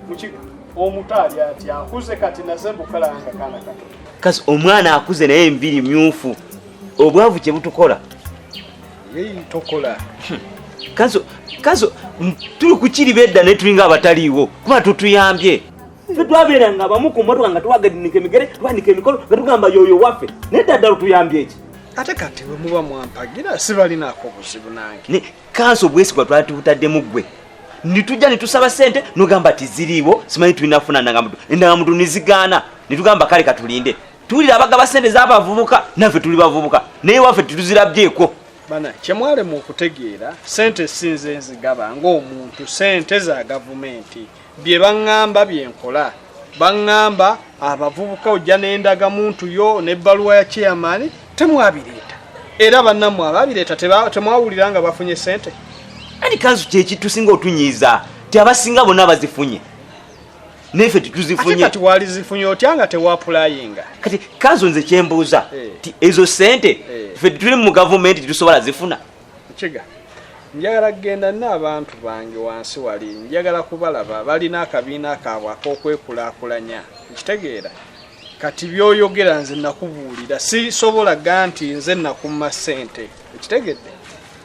Mukiga omuto ali atya akuze kati naze mbukalanga kaana kato. Kasi omwana akuze naye enviri myufu, obwavu kye butukola. Yei tokola. Kanso kanso tuli kukiriba edda naye tulinga abataliiwo kuba tutuyambye. Ffe twabeeranga abamu ku mmotoka nga twaganika emigere, twanika emikono nga tugamba yoyo waffe, naye ddala ddala otuyambye ki? Ate kati bwe muba mwampagira sibalinaako buzibu nange. Ne kanso obwesigwa twali tubutaddemu ggwe. Nitujja netusaba sente nogamba tiziriiwo, simanyi tulina kufuna ndangamuntu, endangamuntu nizigaana, nitugamba kale katulinde. Tuwulira abagaba sente z'abavubuka, naffe tuli bavubuka naye waffe tetuzirabyeko. Bana kyemwalema okutegeera, sente si nze nzigaba ng'omuntu, sente za gavumenti. Bye baŋŋamba bye nkola. Baŋŋamba abavubuka ojja n'endagamuntu yo n'ebbaluwa ya chairman, temwabireeta. Era bannammwe ababireeta temwawulira nga bafunye sente? Anti kanzu kyekitusinga otunyiiza ti abasinga bonna bazifunye naye ffe tetuzifunye. Ate kati walizifunye otya nga tewapulayinga? Kati kanzu nze kyembuuza ti ezo sente ffe tuli mu gavumenti tetusobola zifuna. Kiga njagala kugenda n'abantu bange wansi wali, njagala kubalaba, balina akabiina kaabwe ak'okwekulaakulanya, nkitegeera. Kati by'oyogera nze nakubuulira, sisobola ga nti nze nakumma ssente, nkitegedde.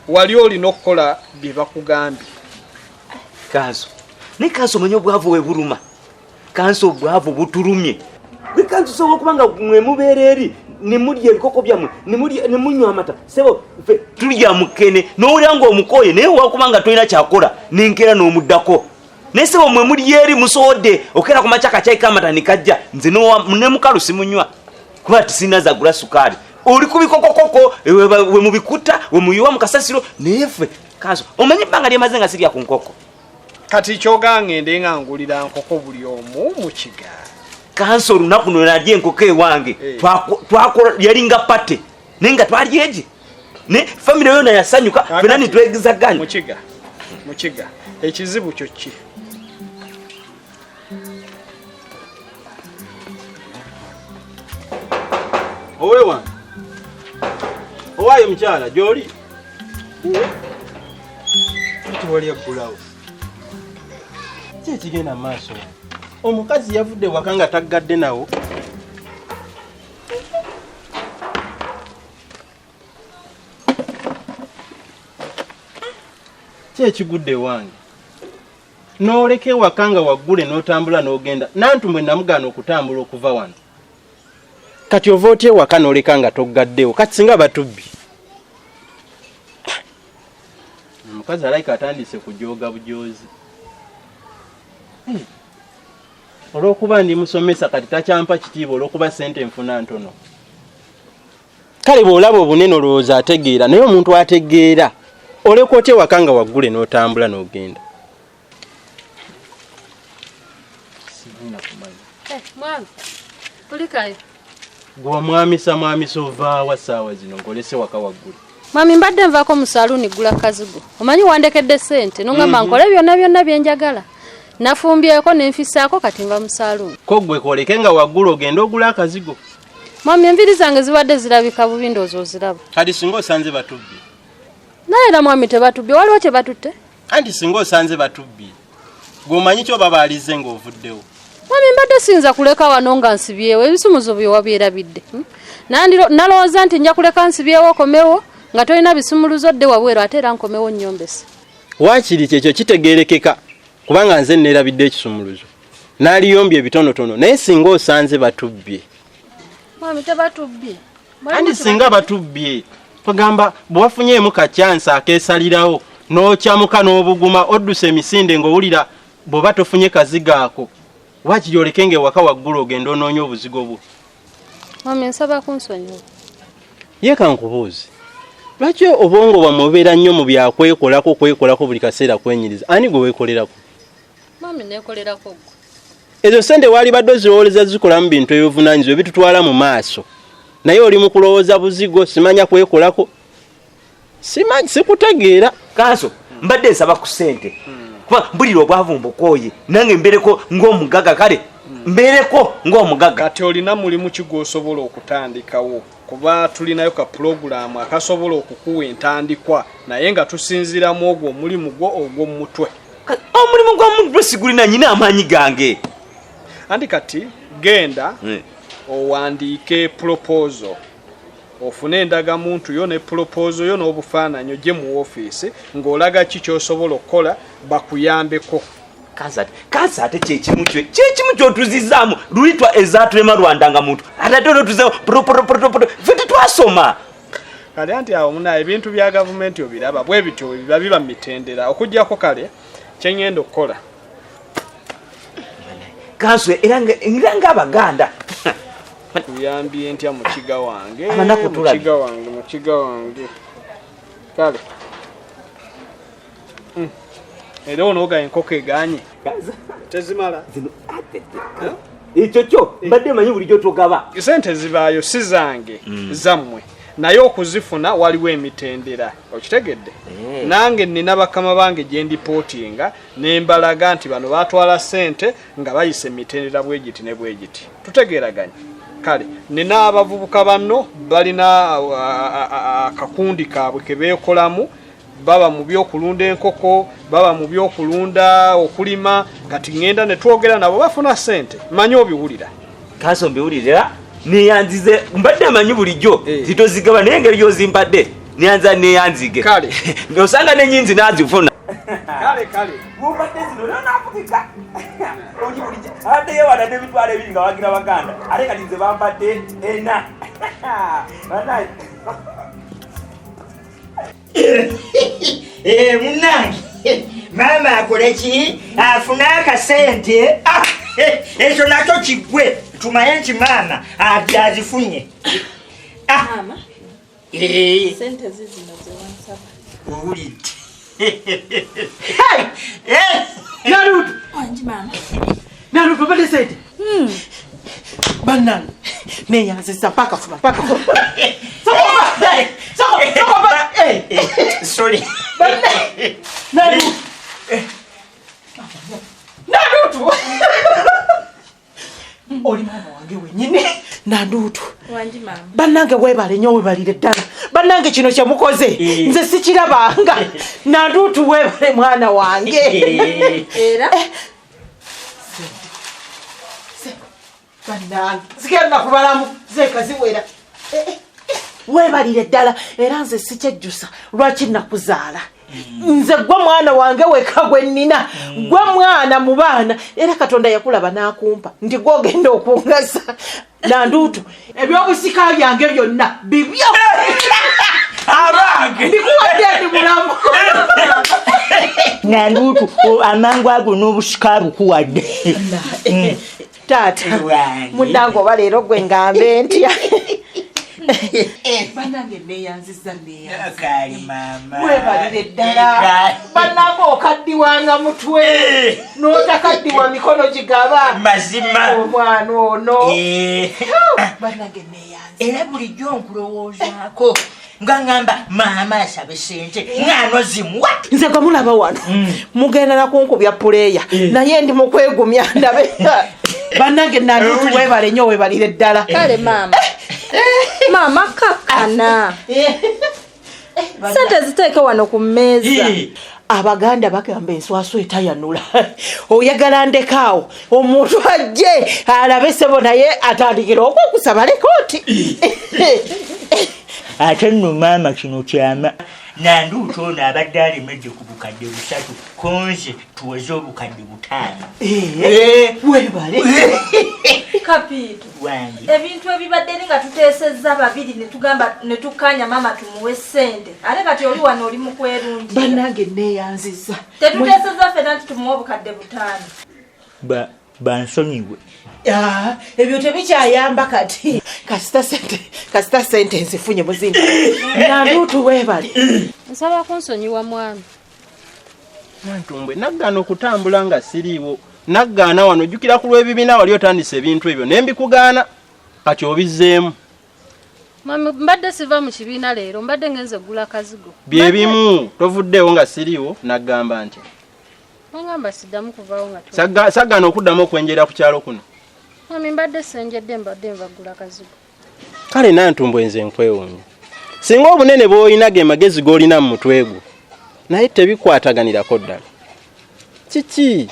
Wali olina okukola bye bakugambye. Kanso naye kanso omanyi obwavu we buluma, kanso obwavu butulumye. Gwe kanso osobola okuba nga mwe mubeera eri ne mulya ebikoko byammwe ne munywa amata, sebo ffe tulya mukene n'owulira ng'omukooye, naye wakuba nga tolina kyakola nenkeera n'omuddako. Naye sebo mwe mulya eri musoodde okeera ku makya akacaayi k'amata ne kajja, nze ne mukalu simunywa kuba tisirina zagula sukaali. Oli ku bikokokoko we mubikuta we muyiwa mu kasasiro, naye ffe kanso omanyi ebbanga lyemaze nga sirya ku nkoko. Kati kyoga ngende nga ngulira nkoko buli omu mu kiga. Kanso olunaku lwe nalya enkoko ewange, twakola yalinga pate naye nga twali egi ne famire yona yasanyuka, ffenna ne twegezaganya. Mukiga, mukiga ekizibu kyo ki? Owewa owaayo mukyala gy'oli tewali aggulawo, ki ekigenda mu maaso? Omukazi yavudde waka nga taggadde nawo. Ki ekigudde ewange? N'oleka ewaka nga waggule n'otambula n'ogenda. Nantu mwe namugaana okutambula okuva wano. Kati ova otya ewaka n'oleka nga toggaddewo? Kati singa batubbi. Omukazi alayika atandise kujooga bujoozi. Olw'okuba ndi musomesa kati takyampa kitiibwa olw'okuba ssente nfuna ntono. Kale bw'olaba obunene olowooza ategeera, naye omuntu ategeera oleka otya ewaka nga waggule n'otambula n'ogenda? Simanyi na kumanya. Mwami, kulikayo. Gwe wamwamisa mwamisa ovaawa ssaawa zino ng'olese waka waggule? Mwami, mbadde nvaako mu saluuni ggula kazigo. Omanyi wandekedde ssente n'ongamba nkole byonna byonna bye njagala. Nafumbyeko ne nfissaako kati nva mu saluuni. Ko ggwe koleke nga waggule ogende ogule akazigo. Mwami, enviiri zange zibadde zirabika bubi ndowooza oziraba. Kati singa osanze batubbye. Naye era mwami tebatubbye, waliwo kye batutte? Anti singa osanze batubbye. Gwe omanyi ki oba baalizze ng'ovuddewo? Mwami, mbadde siyinza kuleka wano nga nsibyewo, ebisumuzo bye wabyerabidde. Nalowooza nti nja kuleka nsibyewo okomewo nga tolina bisumuluzo dde wabweru ate era nkomewo nnyombese. Waakiri kyekyo kitegeerekeka kubanga nze neerabidde ekisumuluzo. Naaliyombye ebitonotono naye singa osanze batubbye. Mwami, tebatubbye. Anti singa batubbye kwegamba bwe wafunyeemu ka chance akeesalirawo n'okyamuka n'obuguma oddusa emisinde ng'owulira bw'oba tofunye kazigo ako waakiri oleke ng'ewaka waggulu ogende onoonye obuzigo bwo. Mwami, nsaba kunsonyiwa. Ye kankubuuze, lwaki obwongo bwammwe bubeera nnyo mu bya kwekolako kwekolako buli kaseera kwenyiriza? Ani gwe weekolerako? Mwami, neekolerako ggwe. Ezo ssente waalibadde ozirowooleza zikolamu bintu ebivunaanyizibwa ebitutwala mu maaso, naye oli mu kulowooza buzigo, simanya kwekolako, simanyi, sikutegeera. Kanso, mbadde nsaba ku ssente kuba mpulira obwavu mbukooye, nange mbeereko ng'omugagga. Kale mbeereko ng'omugagga. Kati olina mulimu ki gw'osobola okutandikawo? Kuba tulinayo ka pulogulaamu akasobola okukuwa entandikwa, naye nga tusinziira mu ogwo omulimu gwo ogw'omu mutwe. Omulimu gwa muntu sigulina, nyina amaanyi gange. Anti kati genda owandiike proposal, ofune endagamuntu yo ne proposal yo n'obufaananyi, ojje mu ofiisi ng'olaga ki ky'osobola okukola bakuyambeko. Kansa ate kyekimu kyekimu kyotuzizaamu lulitwa ezatulema Rwanda nga muntu ate ate olwotuzeemu proproproproproto ffe tetwasoma. Kale anti awo muna ebintu bya gavumenti obiraba bwe bityo bwe biba, biba mu mitendera okuggyako. Kale kye ŋŋenda okukola, Kanso era ng'Abaganda kuyambye ntya mukiga wange? Abanaku tulabye. Mukiga wange, mukiga wange. Kale Era onooga enkoko eganye tezimala. Ekyo kyo mbadde manyi bulijjo togaba. Sente zibaayo si zange, zammwe, naye okuzifuna waliwo emitendera, okitegedde? Nange nina bakama bange gye ndipootinga ne mbalaga nti bano batwala sente nga bayisa emitendera bwegiti ne bwegiti. Tutegeeraganye? Kale nina abavubuka banno balina akakundi kaabwe ke beekolamu, baba mu byokulunda enkoko, baba mu byokulunda, okulima. Kati ŋŋenda ne twogera nabo bafuna sente. Manyi obiwulira. Kanso mbiwulira, neyanzize. Mbadde manyi bulijjo zitozigaba, naye engeri gyozimpadde neyanza neyanzige. Kale. Osanga nenyinzi nazifuna. Kale kale. Mumpadde zino lero nafugika oli bulijjo abadde yewana n'emitwalo 2 nga wagira Baganda, ate kati nze bampadde 4. Banaye. Munange, maama akole ki afune akasente? Ah, ekyo nakyo kiggwe, tumanye nti maama azifunye. Ah, Maama, sente zizino zewansaba. Owulidde? Nalutu! Wangi maama. Nalutu, obadde sente bannange, neyanziza paka fuma paka fuma. Sorry. Nalutu, Nalutu, oli maama wange wenyini. Nanduutu! Wangi maama. Bannange, weebale nnyo, weebalire ddala. Bannange, kino kyemukoze nze sikirabanga. Nanduutu, weebale mwana wange. Era Bannange, zigenda kubalamu zeeka ziwera. Weebalire ddala, era nze sikyejjusa lwaki nakuzaala. Nze gwe mwana wange weka gwe nnina, gwe mwana mu baana, era Katonda yakulaba n'akumpa nti gwogenda okungasa. Nanduutu, ebyobusika byange byonna bibyo. Abange! Mbikuwadde, ndi mulamu. Nanduutu, amangu ago n'obusika bukuwadde. Taata. Wange. Munnange, oba leero gwe ngambe ntya? Bannange, neyanziza, neyanziza. Kali maama. Weebalire ddala. Bannange, okaddiwanga mutwe n'otakaddiwa mikono gigaba. Mazima. Omwana ono. Bannange, neyanziza. Era bulijjo nkulowoozaako nga ŋŋamba maama asabe sente ŋŋaano zimuwa. Nze gwe mulaba wano mugenda nakunkubya puleeya, naye ndi mukwegumya ndabe. Bannange, Nandutu, weebale nnyo, weebalire ddala. Kale maama, maama kakkana, sente ziteeke wano ku mmeeza. Abaganda bagamba enswaso etayanula. Oyagala ndekaawo omuntu ajje alabe sebo, naye atandikira okwokusaba lekooti. Ate nno maama, kino kyama. Nanduutu ono abadde alemedde ku 3,000, konze tuweze 5,000. Webale. Kapiito. Wange. Ebintu ebibadde eri nga tuteesezza babiri ne tugamba ne tukkaanya maama tumuwe ssente, ate kati oli wano oli mu kwerungi. Bannange, neeyanziza. Tetuteesezza ffena nti tumuwe 5,000? Bansonyiwe. Ah, ebyo tebikyayamba kati. Kasita sente, kasita sente nzifunye muzimba. Nanduutu, weebale. Nsaba kunsonyiwa mwami. Nantumbwe, naggaana okutambula nga siriiwo, naggaana wano. Ojjukira ku lw'ebibiina wali otandise ebintu ebyo ne mbikugaana, kati obizzeemu. Mwami, mbadde siva mu kibiina leero, mbadde ngenze gula kazigo. Byebimu, tovuddeewo nga siriiwo. Naggamba nti Wangamba siddamu kuvaawo nga Saggaana okuddamu okwenjera ku kyalo kuno. Mwami, mbadde senjedde, mbadde nva gula kazigo. Kale Nantumbwe, nze nkwewuunya, singa obunene bw'olina ge magezi g'olina mu mutwe gwo, naye tebikwataganirako ddala. Kiki?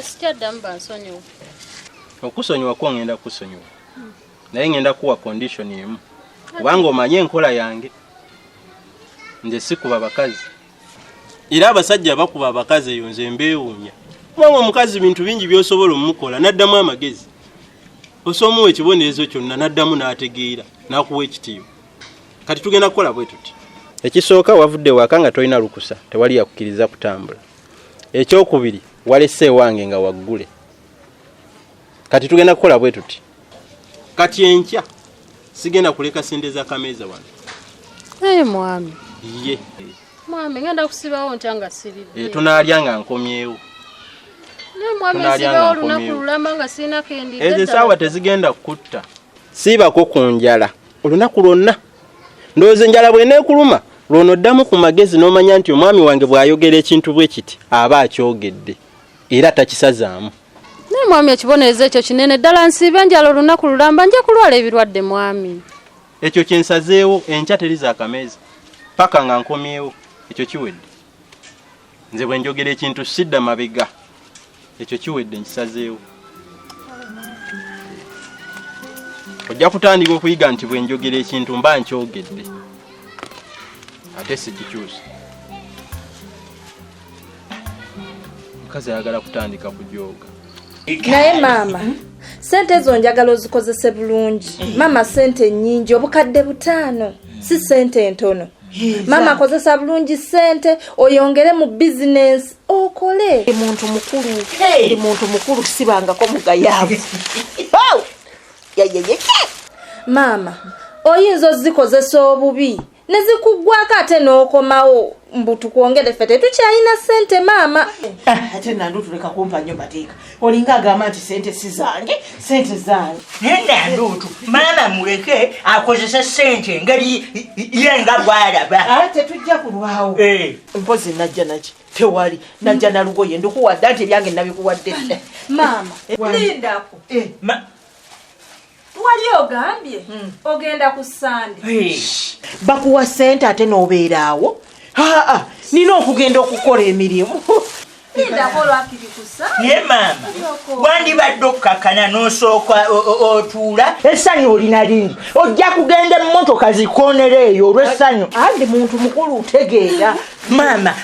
Sikyaddamu, bansonyiwa. Okusonyiwa kwo ngenda kukusonyiwa, naye ngenda kuwa condition emu, kubanga omanye enkola yange. Nze sikuba bakazi, era abasajja bakuba abakazi eyo nze mbeewuunya, kubanga omukazi bintu bingi by'osobola omukola n'addamu amagezi. Osobola omuwa ekibonerezo kyonna n'addamu n'ategeera n'akuwa ekitiibwa. Kati tugenda kukola bwe tuti. Ekisooka, wavudde waka nga tolina lukusa, tewali yakukkiriza kutambula. Ekyokubiri, walese ewange nga waggule. Kati tugenda kukola bwe tuti. Kati enkya sigenda kuleka sente za kameeza wano. Naye mwami, Ye. mwami, ngenda kusibawo ntya nga siridde? Tunaalya nga nkomyewo. Naye mwami, Tunaalya nsibawo nga olunaku nkomyewo. lulamba nga sirina kendidde. Ezo esaawa tezigenda kukutta. Siibako ku njala olunaku lwonna. Ndowooza enjala bw'eneekuluma lw'onoddamu ku magezi n'omanya nti omwami wange bw'ayogera ekintu bwe kiti aba akyogedde era takisazaamu. Naye mwami, ekibonerezo ekyo kinene ddala. Nsiibe enjala olunaku lulamba, nja kulwala ebirwadde mwami. Ekyo kye nsazeewo, enkya teri za kameeza paka nga nkomyewo. Ekyo kiwedde. Nze bwe njogera ekintu sidda mabega. Ekyo kiwedde, nkisazeewo. Ojja kutandika okuyiga nti bwe njogera ekintu mba nkyogedde ate sikikyusa. Mukazi ayagala kutandika kujooga. Naye maama, sente ezo njagala ozikozese bulungi. Maama, sente nnyingi, 5,000 si sente ntono. Maama, kozesa bulungi sente, oyongere mu bizinensi okole. Ndi muntu mukulu, ndi muntu mukulu, sibangako mugayaavu. Oh! Yeyeyeye. Maama, oyinza ozikozesa obubi ne zikuggwako ate n'okomawo mbu tukwongere, ffe tetukyalina sente maama. Ate Nandu, tuleka kumpa nnyo mateeka. Olinga agamba nti sente si zange, sente zange. Naye Nanduutu, maama muleke akozesa sente engeri ye nga bw'alaba. Ah, tetujja kulwawo. Mpozi najja naki? Tewali, najja na lugoye, ndikuwadde anti ebyange nabikuwadde dda. Maama, lindako. Wali ogambye ogenda ku Sande. Bakuwa sente ate n'obeeraawo? Aa, nina okugenda okukola emirimu. Lindako olwakiri ku Sande. Naye maama, wandibadde okukakana n'osooka otuula. Essanyu olina lingi, ojja kugenda emmotoka zikoonera eyo olw'essanyu. Andi muntu mukulu, utegeera. Maama,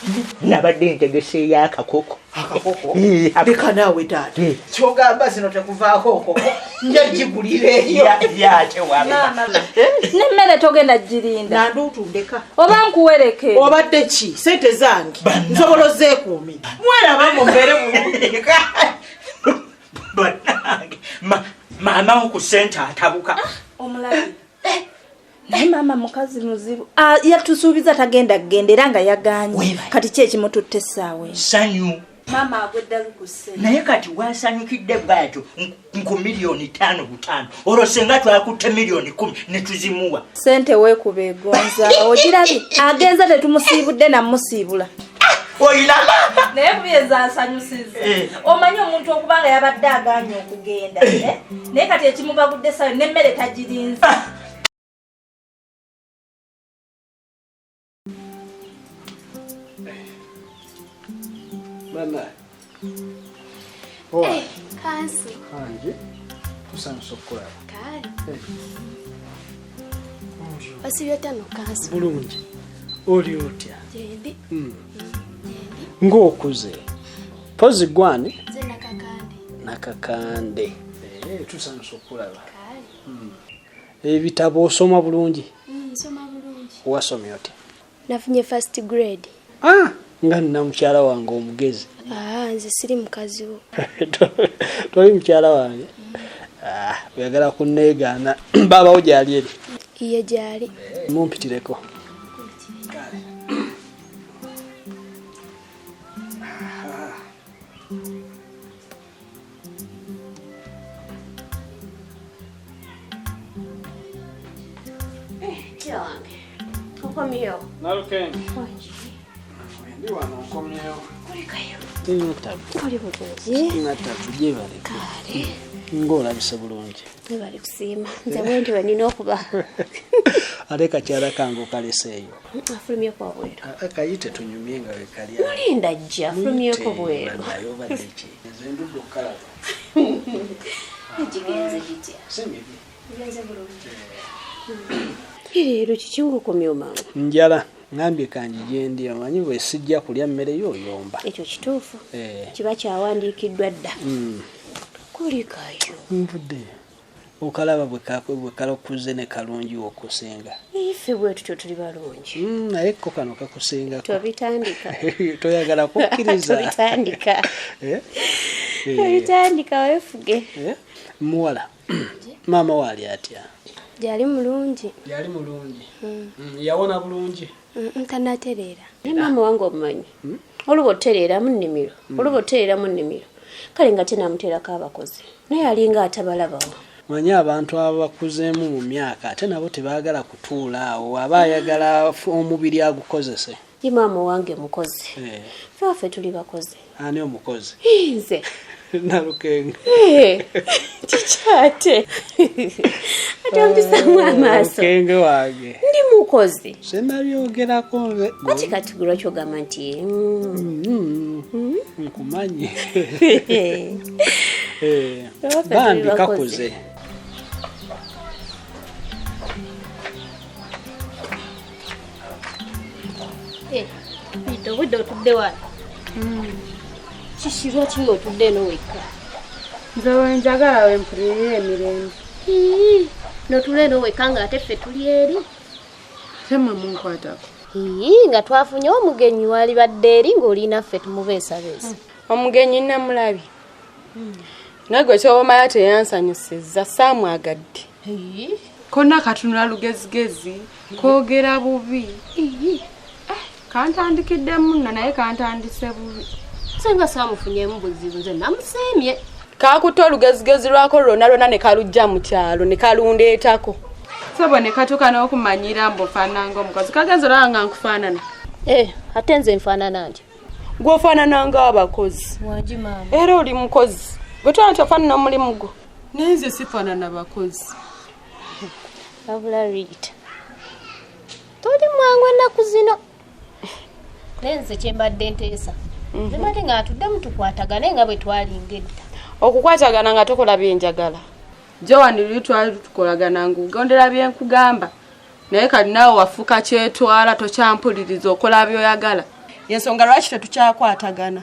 nabadde ntegeseeyo akakoko. Akakoko? Leka naawe taata, kyogamba zino tekuvaako nkoko? Nja gigulira eyo. Yate wamma. Nemmere togenda girinda. Nanduutu, ndeka. Oba nkuwereke? Obadde ki? Sente zange nsobola ozeekuumira. Mweraba mumbeere bulungi. Bannange, maama wo ku sente atabuka. Omulabi naye maama mukazi muzibu. Ah, yatusuubiza tagenda kugenda era nga yaganye. Weebale. Kati ki ekimututte essaawa eno? Ssanyu. Maama agwa eddalu ku ssente. Naye kati wasanyukidde bwatyo nku 5 miliyoni, olwo senga twakutte 10 miliyoni ne tuzimuwa. Sente weekuba egonza, ogirabye agenza, tetumusiibudde namusiibula. Oyina maama. Naye kubyeza nsanyusiza. Omanyi omuntu okuba nga yabadde aganye okugenda, eh? Naye kati ekimubagudde sayo nemmere tagirinze. Bana. Owa. Kansi. Anje. Tusanyusa okukulaba. Kale. Osibye otano kansi? Bulungi. Oli otya? Gyendi. Ng'okuze. Pozi gwani? Nze Nakakande. Nakakande. Tusanyusa okukulaba. Kale. Ebitabo osoma bulungi? Nsoma bulungi. Wasomye otya? Nafunye first grade. Ah, nga nina mukyala wange omugezi. Ah, nze siri mukazi wo. Toli mukyala wange? Ah, oyagala kunneegaana. Baabawo gyali eri? Iye gyali. Mumpitireko. Kira wange. Okomyewo. Nalukenge. Wangi. Ndi wano, nkomyewo. Kulikayo. Sina Oli bulungi? Sina tabu, gyebaleko. Kale. Ng'olabise bulungi. Webale kusiima. Nze bwe ntyo nina okuba. Ate kakyala kange okaleseeyo? Afulumyeko wabweru. Kayite tunyumye nga wekali. Mulinda ajja, afulumyeko bweru. Naye obadde ki? Nze ndudde okukalaba. Kigenze kitya? Si mibi. Kigenze bulungi. Leero kiki ng'okomyewo mangu? Njala, ngambye kanjije ndi, omanyi bwe sijja kulya mmere yo oyomba. Ekyo kituufu. Kiba kyawandiikiddwa dda. Kulikayo. Nvuddeyo. Okalaba bwe kakuze ne kalungi okusinga. Ffe bwe tutyo tuli balungi. Naye ko kano kakusingako. Tobitandika. Toyagala kukkiriza. Tobitandika. Tobitandika weefuge. Muwala, maama we ali atya? Gyali mulungi. Gyali mulungi. Yawona bulungi? Tanatereera. Naye maama wange omumanyi. Oluba otereera mu nnimiro. Oluba otereera mu nnimiro. Kale nga tenamuteerako abakozi. Naye alinga atabalabawo. Manyi abantu abakuzeemu mu myaka ate nabo tebaagala kutuula awo, aba ayagala omubiri agukozese. Ye maama wange mukozi. Ffe waffe tuli bakozi. Ani omukozi? Nze. Nalukenge. Kikyate. Ate ompisamu amaaso. Nalukenge wange. Ndi mukozi. Sinabyogerako nze. Kati kati gwe lwaki ogamba nti Nkumanyi. Bambi kakuze. Obudde otudde wano. Kiki lwaki ng'otudde eno wekka? Nze we njagala we mpulirira emirembe. N'otuula eno wekka ng'ate ffe tuli eri. Ate mmwe munkwatako. Nga twafunye omugenyi walibadde eri ng'olina ffe tumubeesabeesa. Omugenyi namulabye. Naye gwe ky'oba omanya teyansanyusizza, saamwagadde. Konna katunula lugezigezi, koogera bubi. Kantandikiddemu nno naye kantandise bubi. Nze nga saamufunyeemu buzibu, nze namusiimye. Kakutte olugezigezi lwako lwonna lwonna ne kalujja mu kyalo ne kalundeetako. Ssebo ne katuuka n'okumanyira mbu ofaanana ng'omukozi. Kagenze olaba nga nkufaanana. Ate nze nfaanana ntya? Gwe ofaanana ng'abakozi. Wangi maama. Era oli mukozi. Gwe tolaba nti ofaanana omulimu gwo. Naye nze sifaanana bakozi. Wabula Rita, toli mwangu ennaku zino. Naye nze kye mbadde nteesa. Nze mbadde nga atuddemu tukwatagane nga bwe twalinga edda. Okukwatagana nga tokola bye njagala. Joan luli twali tukolagana ng'ogondera bye nkugamba. Naye kati naawe wafuuka kyetwala tokyampuliriza okola by'oyagala. Y'ensonga lwaki tetukyakwatagana.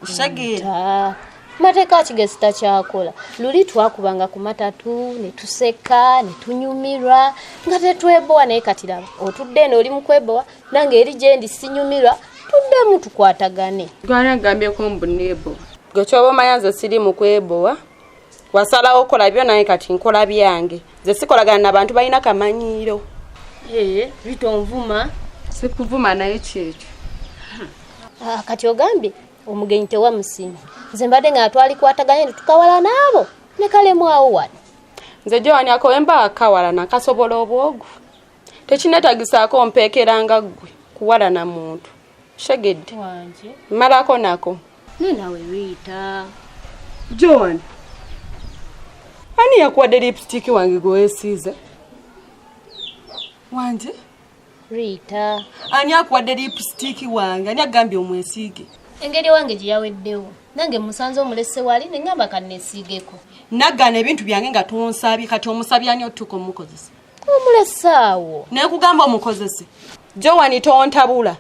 Okitegeera? Mateeka ki ge sitakyakola? Luli twakubanga ku matatu ne tuseka ne tunyumirwa nga tetwebowa, naye kati laba otudde eno oli mu kwebowa nange eri gye ndi sinyumirwa, tuddemu tukwatagane. Gwani agambyeko mbu neebowa? Gwe ky'oba omanya nze siri mu kwebowa. Wasalawo okola byo naye kati nkola byange. Nze sikolagana n'abantu balina kamanyiiro. Rita onvuma. Sikuvuma naye kyekyo. Kati ogambye omugenyi tewamusiima. Nze mbadde nga twalikwataganye ne tukawala n'abo ne kalemu awo wano. Nze Joan ako mba akawalana kasobola obwogu. Tekineetagisaako mpeekera nga ggwe kuwalana muntu. Shegedde. Wanje. Mmalako nako. Naye naawe Rita. Joan. Ani yakuwadde lipstick wange gwe weesiize? Wanje? Rita. Ani akuwadde lipstick wange? Ani agambye omwesiige? Engeri wange gye yaweddewo. Nange musanze omulese wali ne ngamba kanneesiigeko. Naggaana ebintu byange nga tonsabye, kati omusabye ani otuuka omukozesa? Omulese awo. Nekugamba omukozese. Joan tontabula.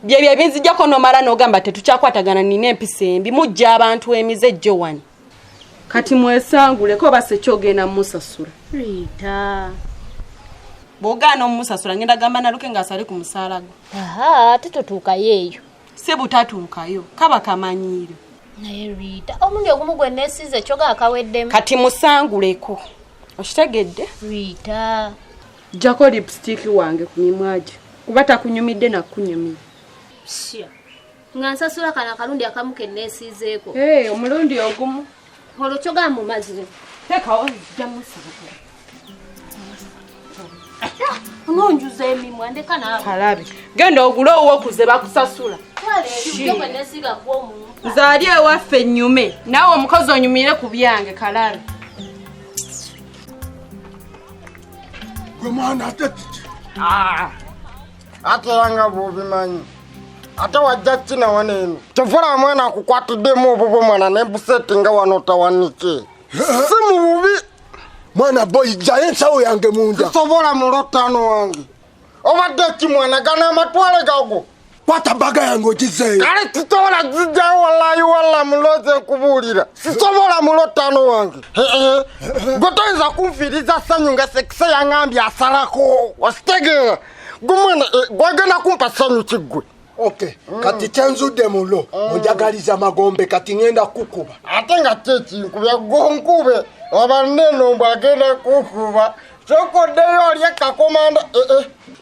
Byebyo ebinzijjako n'omala n'ogamba tetukyakwatagana nina empisa embi, mujja abantu emize Joan. Kati mwesanguleko oba se kyogenda musasula. Rita. Bw'ogaana omusasula ngenda gamba Naluke ng'asale ku musaala gwe. Aha, ate totuukayo eyo. Si butatuukayo, kaba kamanyiiro. Naye Rita, omulundi ogumu gwe neesiize kyoga akaweddemu. Kati musanguleko. Okitegedde? Rita. Jjako lipstick wange ku mimwa gyo. Kuba takunyumidde nakunyumira. Sya. Nga nsasula kano akalundi akamu ke neesiizeeko. Omulundi ogumu. Olwo kyoga mu mazzi. Teekawo nzija musangula. Ononjuza emimwa ndeka naawe. Kalabe. Genda ogule ow'okuze bakusasula. Nze ali ewaffe nnyume, naawe omukozi onyumire ku byange kalabe. Gwe mwana ate Ate era nga bw'obimanyi ate wajja kina wano eno kyovula mwana akukwatiddemu obubwo mwana nembusetinga wano otawanike si mu bubi mwana boyi jjayo ensawo yange munda sisobola mulotano wange obadde ki mwana gano amatwale gago kwata baga yange ogizeeyo kale sisobola zijjayo wallayi walla muloze nkubuulira sisobola mulotano wange gwe toyinza kunfiiriza ssanyu nga sekise yaŋambye asalako ositegeera gwe mwana gwagenda kumpa ssanyu kiggwe. Okay, kati kyenzudde mulo onjagaliza magombe kati ŋŋenda kukuba. Ate nga kyekinkubya gonkube oba neno mbw agenda kukuba sokoddeyo olye kakomanda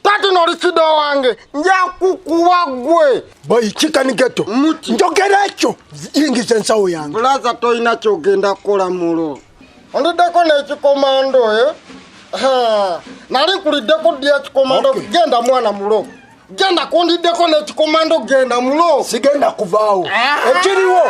tati nolikidde wange nja kukuba gwe. Boyi chicken ghetto njogera ekyo yingiza ensawo yange. Bulaza tolina kyogenda kukola mulo ondiddeko n'ekikomando nali nkuliddeko ddi ekikomando genda mwana mulo genda kundiddeko n'ekikomando genda mulo sigenda kuvaawo ekiriwo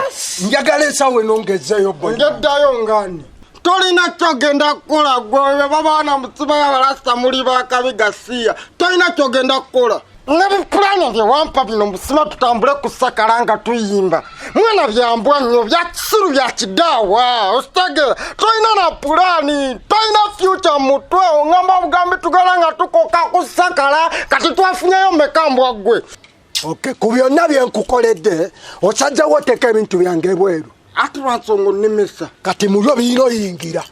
njagala ensawo eno ngezeeyo boyi ngeddayo ngani tolina kyogenda kukola gwe babaana musibayo abalasita muli bakabi gasiya tolina kyogenda kukola nebipulani bye wampa bino musima tutambule kusakala nga tuyimba mwana byambwa nnyo bya kisiru bya kidaawa ositegeera tolina na pulani tolina future mutwe oŋŋamba bugambi tugala nga tukoka kusakala kati twafunyeyo meka mbwa ggwe. Okay, ku byonna bye nkukoledde osajjawo oteeka ebintu byange ebweru ate lwansonga onnemesa kati mulwo birina oyingira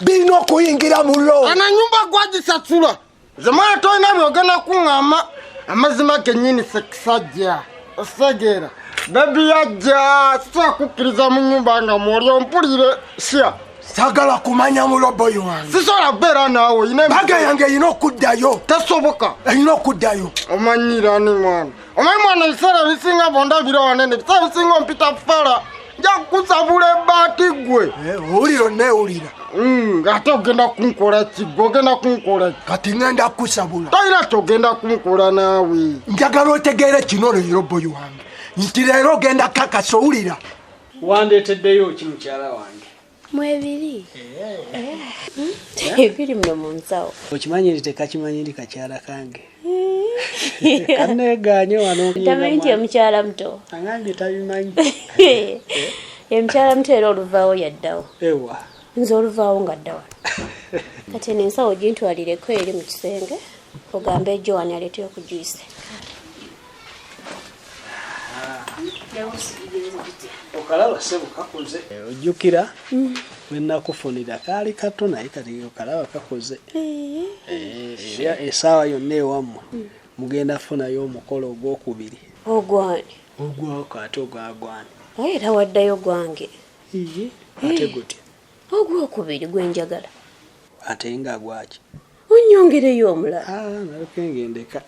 birina okuyingira mulwo eno ennyumba gwagisasula nze mwana tolina byogenda kuŋŋamba amazima gennyini sekisajja osegeera bebi yajja sisobola kukkiriza mu nnyumba nga mwoli ompulire sya sagala kumanya muloboyi wange sisobola kubeera naawe baga yange erina okuddayo tesoboka erina okuddayo omanyirani mwana omanyi mwana ebiseera bisinga bondabira wanene ebiseera bisinga ompita fala nja kukusabula ebbaati ggwe owulira onneewulira ate ogenda kunkola ki gwe ogenda kunkola ki kati ŋŋenda kukusabula tolina kyogenda kunkola naawe njagala otegeere kino leero boyi wange nti leero ogenda kakasa owulira wandeeteddeyo ki mukyala wange mwebiri ebiri muno mu nsawo okimanyi nti tekakimanyi ndi kakyala kange kaneeganye wano tamanyi nti omukyala muto angambye tabimanyi omukyala muto era oluvaawo yaddawo ewa nze oluvaawo nga dda wano kati eno ensawo gintwalireko eri mu kisenge ogambe Joan aleeteyo ku juice okalaba ssebo kakuze ojjukira bwe nakufunira kaali kato naye kati okalaba kakuze era essaawa yonna ewammwe mugenda kufunayo omukolo ogwokubiri ogwani ogwako ate ogwagwani aye era waddayo gwange ate gutya ogwokubiri gwe njagala ate nga gwaki onnyongereyo omulala nalukengendeka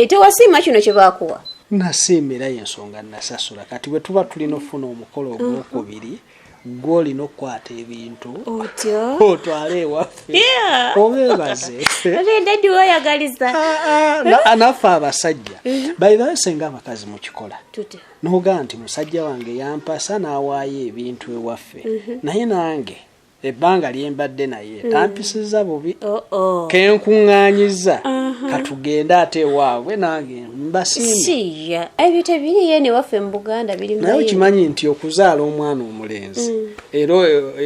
tewasiima kino kye baakuwa nasiima era y'ensonga nasasula kati bwe tuba tulina okufuna omukolo ogwokubiri gw'olina okukwata ebintu otyo otwale ewaffe obeebaze ate daddi weyagaliza naffe abasajja by the way senga abakazi mukikola tutya n'ogaa nti musajja wange yampasa n'awaayo ebintu ewaffe naye nange ebbanga lye mbadde naye tampisiza bubi kenkuŋŋaanyiza katugende ate ewaabwe nange mbasiime siya ebyo tebiriyo eno ewaffe mu Buganda biri naye okimanyi nti okuzaala omwana omulenzi era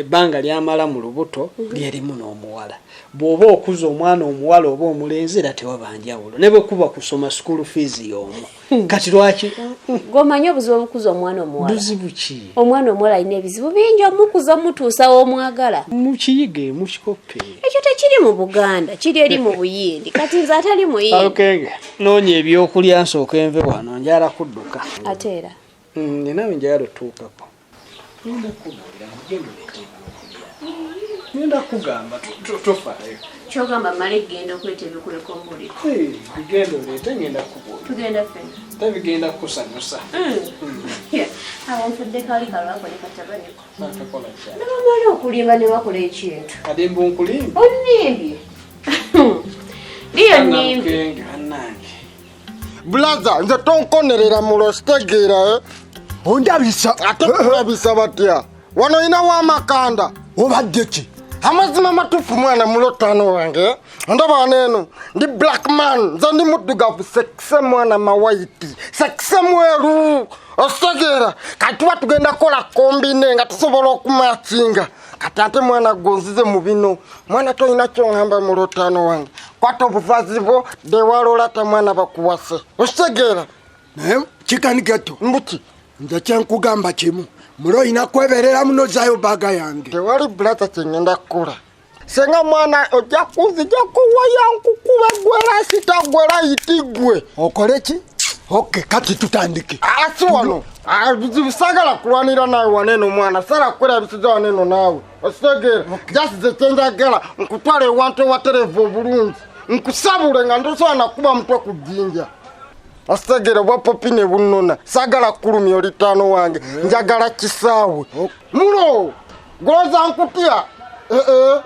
ebbanga lyamala mu lubuto lyerimu n'omuwala bw'oba okuza omwana omuwala oba omulenzi era tewaba njawulo ne bwe kuba kusoma school fees y'omu kati lwaki gwomanyi obuzibu obukuza omwana omuwala buzibu ki omwana omuwala alina ebizibu bingi omukuza omutuusa w'omwagala mukiyige mukikoppe ekyo tekiri mu Buganda kiri eri mu Buyindi kati nze atali muyindi Alukenge noonya ebyokulya nsooka enve wano njala kudduka ate era ninawe njagala otuukako ngenda kubuulira genda oleete ebyokulya ngenda kugamba tofaayo kyogamba male genda okuleeta ebyokuleka ombuulire bigenda oleete ngenda kubuulira tugenda ffenna tebigenda kukusanyusa awo nfudde kali kalwako ne katabaniko nakakola kya nabamala okulimba ne bakola ekintu kati mbu nkulimba onnimbye liyo nnimbi Nalukenge bannange bulaza nze tonkonerera mulo sitegeera ondabisa ate kulabisa batya wano olinawo amakanda obadde ki Amazima matuufu mwana mulotano wange ndaba wano eno ndi black man, nze ndi muddugavu, sekise mwana mawaiti, sekise mweru, ositegeera? Kati tuba tugenda kukola kombine nga tusobola okumakinga. Kati ate mwana gonzize mu bino, mwana tolina kyoŋŋamba mulotano wange, kwata obuvazi bwo dewalolata mwana bakuwase, ositegeera? Naye chicken ghetto, mbuki nze kyenkugamba kimu, mulo olina kweberera muno, zaayo baga yange. Tewali bulata kyengenda kukola. Senga mwana ojja kunzija kuwaya nkukuba gwera sita gwera yiti gwe. Okole ki? Okay, kati tutandike. Asi wano bizibu, sagala kulwanira naawe waneno mwana, sala kwerabisiza waneno naawe, ositegeera? Just ze kyenjagala nkutwala ewantu ewaterevu obulungi, nkusabule nga ntosobola nakuba mutwe ku jjinja, ositegeera? Obwa popi ne bunnona, sagala kulumya olitaano wange, njagala kisaawe mulo goloza nkutya ee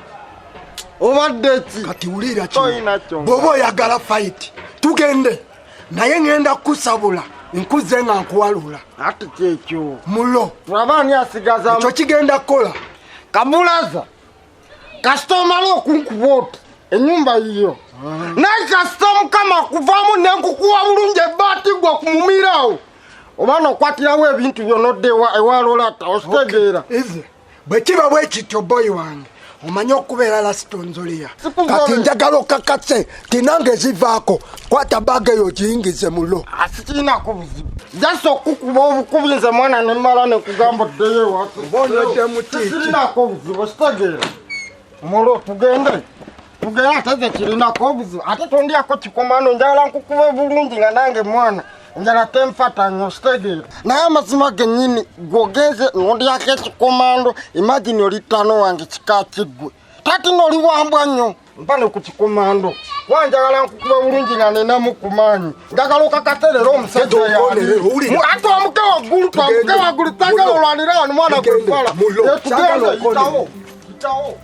obadde ki? Kati wulira kino. Toyina kyo. Bw'oba oyagala fight tugende, naye ŋŋenda kukusabula nkuze nga nkuwalula. Ati kyekyo. Mulo tulabe ani asigazamu. Ekyo kigenda kukola. Kabulaza, kasita omala okunkuba oti ennyumba yiyo, naye kasita Mukama akuvaamu nenkukuwa bulungi ebbaati gwe ku mumirawo oba nokwatirawo ebintu byonna odde ewalolata, ositegeera? Ize bwe kiba bwe kityo, boyi wange, omanye okubeera lasitonzoleya. Sikuzole. Kati njagala okakase tinange ezivaako, kwata baga eyo ogiyingize mulo. Asikirinako buzibu, just okukuba obukubi nze mwana nemala nekugamba oddeyo ewaka. Onodde mu kiiki. Sikirinako buzibu, ositegeera? Mulo tugende, tugende, ate ze kirinako obuzibu, ate tondyako kikomano, njagala nkukuba bulungi nga nange mwana njala tenfatanya, ositegeera? Naye amazima gennyini gwogenze nondyako ekikomando, imagine oli ttaano wange kika kiggwe tati noli wambwa nnyo, mpa ne ku kikomando wanjagala nkukuba bulungi nga ninamu ku maanyi, njagala okakaterera omusajja. Tugende, yani owulira. Ate omuke waggulu, twambuke Tugende. waggulu, tagala Mulo. olwanira wano mwana Tugende. gwefala. Mulo. Saagala Tugende. okone. Yitawo, yitawo.